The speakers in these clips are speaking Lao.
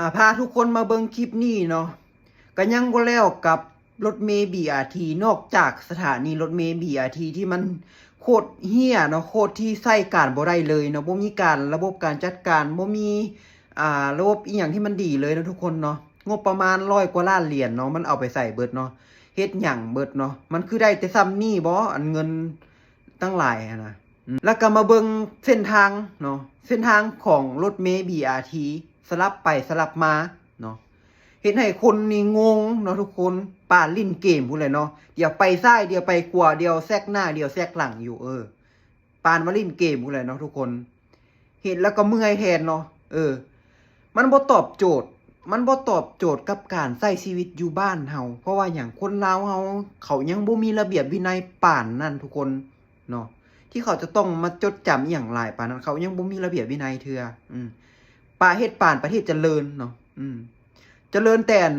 ອາ ພາທຸກຄົນມາເບິ່ງຄລິບນີ້ເນາະ ກະຍັງບໍ່ແລ້ວກັບລົດເມ ບີອາທີ ນອກຈາກສະຖານີລົດເມ ບີອາທີ ທີ່ມັນໂຄດເຮ້ຍເນາະ ໂຄດທີ່ໃຊ້ການບໍ່ໄດ້ເລີຍເນາະ ບໍ່ມີການ ລະບົບການຈັດການ ບໍ່ມີ ອາ ລະບົບອີ່ຫຍັງທີ່ມັນດີເລີຍເນາະທຸກຄົນເນາະ. ງົບປະມານຮ້ອຍກວ່າລ້ານຫຼຽນເນາະ ມັນເອົາໄປໃສເບິດເນາະ ເຮັດຫຍັງເບິດເນາະ ມັນຄືໄດ້ແຕ່ສ່ຳນີ້ບໍ ອັນເງິນຕັ້ງຫຼາຍຫັ້ນນະ. ອືມ ແລ້ວກໍມາເບິ່ງເສັ້ນທາງເນາະ ເສັ້ນທາງຂອງລົດເມ ບີອາທີ ສະຫຼັບໄປສະຫຼັບມາເນາະ ເຮັດໃຫ້ຄົນນີ້ງົງເນາະທຸກຄົນ ປານຫຼິ້ນເກມພຸ້ນແຫຼະເນາະ ດຽວໄປຊ້າຍ ດຽວໄປຂວາ ດຽວແຊກໜ້າ ດຽວແຊກຫຼັງຢູ່ ເອີ ປານວ່າຫຼິ້ນເກມພຸ້ນແຫຼະເນາະທຸກຄົນ. ເຫັນແລ້ວກໍເມື່ອຍແທນເນາະ ເອີ ມັນບໍ່ຕອບໂຈດ ມັນບໍ່ຕອບໂຈດກັບການໃຊ້ຊີວິດຢູ່ບ້ານເຮົາ ເພາະວ່າຫຍັງ ຄົນລາວເຮົາ ເຂົາຍັງບໍ່ມີລະບຽບວິໄນປານນັ້ນທຸກຄົນເນາະ ທີ່ເຂົາຈະຕ້ອງມາຈົດຈຳອີ່ຫຍັງຫຼາຍປານນັ້ນ ເຂົາຍັງບໍ່ມີລະບຽບວິໄນເທື່ອ ອືມ ປະເຮັດປານປະເທດຈະເລີນເນາະ ອືມ ຈະເລີນແຕ່ອັນ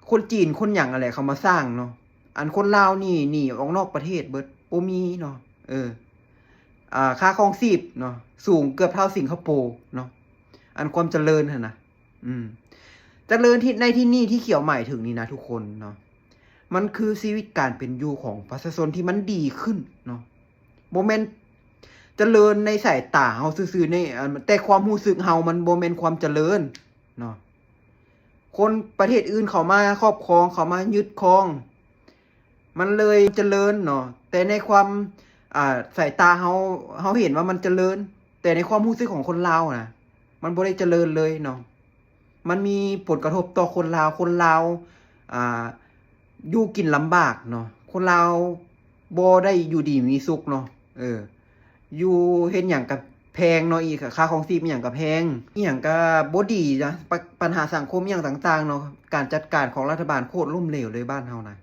ຄົນຈີນຄົນຫຍັງຫັ້ນແຫຼະເຂົາມາສ້າງເນາະ ອັນຄົນລາວນີ້ໜີອອກນອກປະເທດເບິດ ບໍ່ມີເນາະ ເອີ ອາ ຄ່າຄອງຊີບເນາະ ສູງເກືອບເທົ່າສິງກະໂປເນາະ ອັນຄວາມຈະເລີນຫັ້ນນະ ອືມ ຈະເລີນທີ່ ໃນທີ່ນີ້ທີ່ຂຽວໝາຍເຖິງນີ້ນະທຸກຄົນເນາະ ມັນຄືຊີວິດການເປັນຢູ່ຂອງປະຊາຊົນທີ່ມັນດີຂຶ້ນເນາະ ບໍ່ແມ່ນຈະເລີນໃນສາຍຕາເຮົາຊື່ໆ ໃນ ແຕ່ຄວາມຮູ້ສຶກເຮົາມັນບໍ່ແມ່ນຄວາມຈະເລີນເນາະ. ຄົນປະເທດອື່ນເຂົ້າມາຄອບຄອງ ເຂົ້າມາຍຶດຄອງ ມັນເລີຍຈະເລີນເນາະ ແຕ່ໃນຄວາມ ອາ ສາຍຕາເຮົາ ເຮົາເຫັນວ່າມັນຈະເລີນ ແຕ່ໃນຄວາມຮູ້ສຶກຂອງຄົນລາວນະ ມັນບໍ່ໄດ້ຈະເລີນເລີຍເນາະ ມັນມີຜົນກະທົບຕໍ່ຄົນລາວ ຄົນລາວ ອາ ຢູ່ກິນລຳບາກເນາະ ຄົນລາວບໍ່ໄດ້ຢູ່ດີມີສຸກເນາະ ເອີ ຢູ່ເຮັດຫຍັງກະແພງເນາະ ອີກ ຄ່າຄອງຊີບອີ່ຫຍັງກະແພງ ອີ່ຫຍັງກະບໍ່ດີນະ ປະ ບັນຫາສັງຄົມອີ່ຫຍັງຕ່າງໆເນາະ ການຈັດການຂອງລັດຖະບານໂຄດລົ້ມເຫຼວເລີຍບ້ານເຮົານະ.